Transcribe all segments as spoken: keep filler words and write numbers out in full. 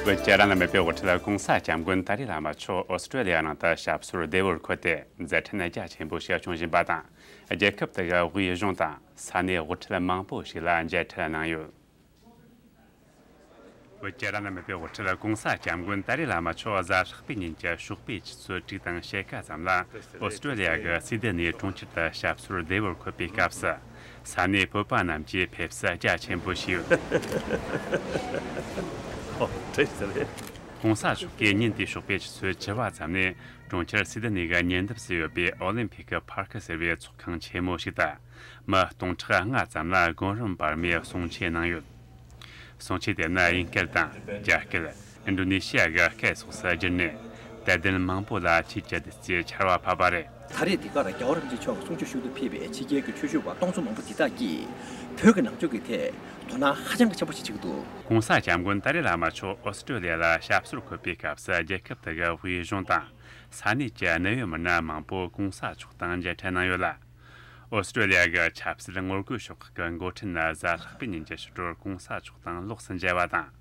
བོད་ཀྱི་རང་ལ་མེད་པའི་དབུ་ཁྲིད་༸གོང་ས་༸སྐྱབས་མགོན་ཏཱ་ལའི་བླ་མ་མཆོག་ཨོ་སི་ཀྲོ་ལི་ཡ་ནང་དུ་ཞབས་སོར་བདེ་བོར་འཁོད་དེ་མཛད་འཕྲིན་རྒྱ་ཆེན་པོ་ཞིག་བྱུང་བཞིན་པ་དང་། རྒྱལ་ཁབ་དེ་གའི་དབུས་གཞུང་དང་ས་གནས་དབུ་ཁྲིད་མང་པོ་ཞིག་ལ་མཇལ་འཕྲད་གནང་ཡོད། བོད་ཀྱི་རང་ལ་མེད་པའི་དབུ་ཁྲིད་༸གོང་ས་༸སྐྱབས་མགོན་ཏཱ་ལའི་བླ་མ་མཆོག་གཟའ་ལྷག་པའི་ཉིན་གྱི་ཞོགས་པའི་ཆུ་ཚོད་དྲུག་དང་ཕྱེད་ཀ་ཙམ་ལ་ཨོ་སི་ཀྲོ་ལི་ཡ་གི་སིད་ནི་གྲོང་ཁྱེར་དུ་ཞབས་སོར་བདེ་བོར་འཁོད་པའི་སྐབས་སུ། ས་གནས་བོད་པ་རྣམས་ཀྱིས་ཕེབས་བསུ་རྒྱ་ཆེན་པོ་ཞུས་ཡོད། ཨོ། བཀྲ་ཤིས་བདེ་ལེགས། ༸གོང་ས་མཆོག་གིས་ཉིན་དེའི་ཞོགས་པའི་ཆུ་ཚོད་བཅུ་པ་ཙམ་ནས་གྲོང་ཁྱེར་སིད་ནི་གི་ཉེ་འདབས་སུ་ཡོད་པའི་ཨོ་ལིམ་ཕིག་གི་ཕར་ཁི་ཟེར་བའི་ཚོགས་ཁང་ཆེན་མོ་ཞིག་ཏུ། མི་སྟོང་ཕྲག་ལྔ་ཙམ་ལ་གོང་རིམ་བར་མའི་གསུང་ཆོས་གནང་ཡོད། གསུང་ཆོས་དེ་ནི་དབྱིན་སྐད་དང་རྒྱ་སྐད། ཨིན་ཌོ་ནེ་ཤི་ཡ་གི་སྐད་སོགས་སུ་བསྒྱུར་ནས། དད་ལྡན་མང་པོ་ལ་ཆོས་ཀྱི་བདུད་རྩིའི་ཆར་བ་ཕབ་པ་རེད། ད་རེས་འདི་གར་རྒྱལ་བ་རིན་པོ་ཆེ་མཆོག་གི་གསུང་ཆོས་ཞུ་དུ་ཕེབས་པའི་ཕྱི་རྒྱལ་གྱི་ཆོས་ཞུ་བ་སྟོང་ཚོ་མང་པོ་འདི་དག་གིས་བོད་ཀྱི་ནང་ཆོས་ཀྱི་ཐད་དོ་སྣང་ཧ་ཅང་གི་ཆེན་པོ་ཞིག་བྱེད་ཀྱི་འདུག ༸གོང་ས་༸སྐྱབས་མགོན་ཏཱ་ལའི་བླ་མ་མཆོག་ཨོ་སི་ཀྲོ་ལི་ཡ་ལ་ཞབས་སོར་འཁོད་པའི་སྐབས་སུ། རྒྱལ་ཁབ་དེ་གའི་དབུས་གཞུང་དང་ས་གནས་ཀྱི་གནད་ཡོད་མི་སྣ་མང་པོ་༸གོང་ས་མཆོག་དང་མཇལ་འཕྲད་གནང་ཡོད་ལ། ཨོ་སི་ཀྲོ་ལི་ཡ་གི་ཆབ་སྲིད་ངོ་རྒོལ་ཤོག་ཁག་གི་འགོ་ཁྲིད་ནི་གཟའ་ལྷག་པའི་ཉིན་གྱི་ཕྱི་དྲོར་༸གོང་ས་མཆོག་དང་ལོགས་སུ་མཇལ་བ་དང་།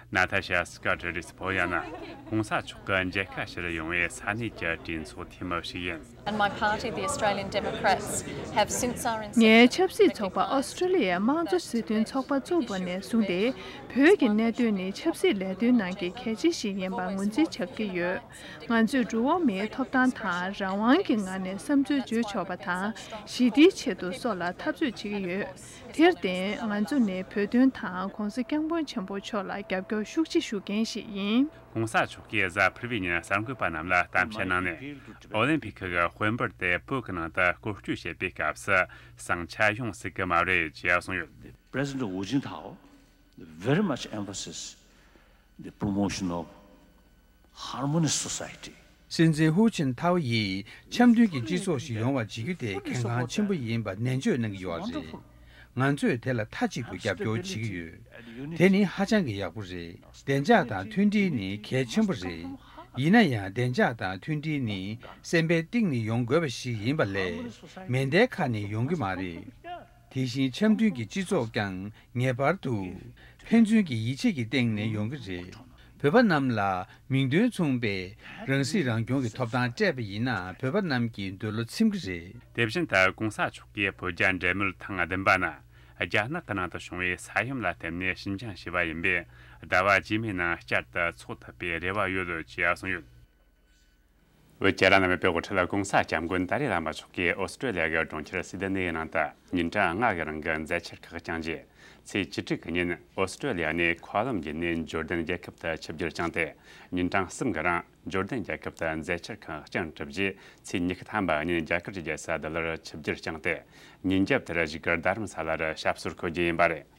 ན་ཐ་ཤ་སི་ཀར་ཊི་རི་སི་ཕོ་ཡ་ནི་༸གོང་ས་མཆོག་གི་མཇལ་ཁ་ཞུ་རུ་ཡོང་བའི་ས་གནས་ཀྱི་གྲོས་ཚོགས་འཐུས་མི་ཞིག་ཡིན། And my party, the Australian Democrats, have since our ངའི་ཆབ་སྲིད་ཚོགས་པ་ཨོ་སི་ཀྲོ་ལི་ཡའི་དམངས་གཙོ་སྲིད་དོན་ཚོགས་པ་བཙུགས་པ་ནས་བཟུང་སྟེ། བོད་ཀྱི་གནད་དོན་ནི་ཆབ་སྲིད་ལས་དོན་ནང་གི་གལ་ཆེ་ཞིག་ཡིན་པར་ངོས་འཛིན་བྱེད་ཀྱི་ཡོད། ང་ཚོས་འགྲོ་བ་མིའི་ཐོབ་ཐང་དང་རང་དབང་གི་ངང་ནས་བསམ་ཚུལ་བརྗོད་ཆོག་པ་དང་། ཞི་བདེའི་ཆེད་དུ་སྲོག་ལ་འཐབ་རྩོད་བྱེད་ཀྱི་ཡོད། དེར་བརྟེན། ང་ཚོ་ནི་བོད་དོན་དང་༸གོང་ས་༸སྐྱབས་མགོན་ཆེན་པོ་མཆོག་ལ་རྒྱབ་སྐྱོར་ཤུགས་ཆེ་ཞུ་མཁན་ཞིག་ཡིན། ༸གོང་ས་མཆོག་གིས་གཟའ་ཕུར་བུའི་ཉིན་གསར་འགོད་པ་རྣམས་ལ་གཏམ་བཤད་གནང་ནས། ཨོ་ལིམ་ཕིག་གི་དཔོན་པོར་དེ་བོད་ཀྱི་ནང་དུ་སྐོར་སྐྱོད་བྱེད་པའི་སྐབས་སུ་ཟིང་ཆ་ཡོང་སྲིད་ཀྱི་མ་རེད་ཅེས་གསུངས་ཡོད། President Hu Jintao very much emphasizes the promotion of harmonious society. སྲིད་འཛིན་ཧུའུ་ཅིན་ཐའོ་ཡིས་འཆམ་མཐུན་གྱི་སྤྱི་ཚོགས་ཤིག་ཡོང་བ་བྱེད་རྒྱུ་དེ་གལ་འགངས་ཆེན་པོ་ཡིན་པ་ནན་བརྗོད་གནང་གི་ཡོད་པ་རེད། ང་ཚོས་དེ་ལ་མཐའ་གཅིག་ཏུ་རྒྱབ་སྐྱོར་བྱེད་ཀྱི་ཡོད། དེ་ནི་ཧ་ཅང་གི་ཡག་པོ་རེད། བདེ་འཇགས་དང་མཐུན་སྒྲིལ་ནི་གལ་ཆེན་པོ་རེད། ཡིན་ན་ཡང་བདེ་འཇགས་དང་མཐུན་སྒྲིལ་ནི་སེམས་པའི་གཏིང་ནས་ཡོང་དགོས་པ་ཞིག་ཡིན་པ་ལས། མེ་མདའི་ཁ་ནས་ཡོང་གི་མ་རེད། དེ་བཞིན་འཆམ་མཐུན་གྱི་སྤྱི་ཚོགས་ཀྱང་ངེས་པར་དུ་ཕན་ཚུན་གྱི་ཡིད་ཆེས་ཀྱི་སྟེང་ནས་ཡོང་གི་རེད། བོད་པ་རྣམས་ལ་མིང་དོན་མཚུངས་པའི་རང་སྲིད་རང་སྐྱོང་གི་ཐོབ་ཐང་སྤྲད་པ་ཡིན་ན། བོད་པ་རྣམས་ཀྱི་འདོད་བློ་ཚིམ་གྱི་རེད། དེ་བཞིན་དུ་༸གོང་ས་མཆོག་གིས་བོད་རྒྱ་འབྲེལ་མོལ་ཐེངས་བདུན་པ་ནི་རྒྱ་ནག་གི་ནང་དུ་བྱུང་བའི་ས་ཡོམ་ལ་བརྟེན་ནས་ཕྱིར་འགྱངས་བྱས་པ་ཡིན་པས། ཟླ་བ་རྗེས་མའི་ནང་བསྐྱར་དུ་འཚོགས་ཐུབ་པའི་རེ་བ་ཡོད་ཅེས་གསུངས་ཡོད། བོད་ཀྱི་རང་ལ་མེད་པའི་དབུ་ཁྲིད་༸གོང་ས་༸སྐྱབས་མགོན་ཏཱ་ལའི་བླ་མ་མཆོག་གིས་ཨོ་སི་ཀྲོ་ལི་ཡ་གི་གྲོང་ཁྱེར་སིད་ནི་ཡི་ནང་དུ་ཉིན་གྲངས་ལྔ་གི་རིང་གི་མཛད་འཆར་ཁག་བསྐྱངས་རྗེས། ཚེས་བཅུ་དྲུག་གི་ཉིན་ཨོ་སི་ཀྲོ་ལི་ཡ་ནས་ཁོ་ལམ་བརྒྱུད་ནས་འབྱོར་ལྡན་རྒྱལ་ཁབ་ཏུ་ཆིབས་བསྒྱུར་བསྐྱངས་ཏེ། ཉིན་གྲངས་གསུམ་གྱི་རིང་འབྱོར་ལྡན་རྒྱལ་ཁབ་ཏུ་མཛད་འཆར་ཁག་བསྐྱངས་གྲུབ་རྗེས། ཚེས་ཉི་ཤུ་ཐམ་པ་ཉིན་རྒྱ་གར་གྱི་རྒྱལ་ས་ལྡི་ལིར་ཆིབས་བསྒྱུར་བསྐྱངས་ཏེ། ཉིན་རྒྱབ་དེར་བཞུགས་སྒར་རྡ་རམ་ས་ལར་ཞབས་སོར་འཁོད་རྒྱུ་ཡིན་པ་རེད།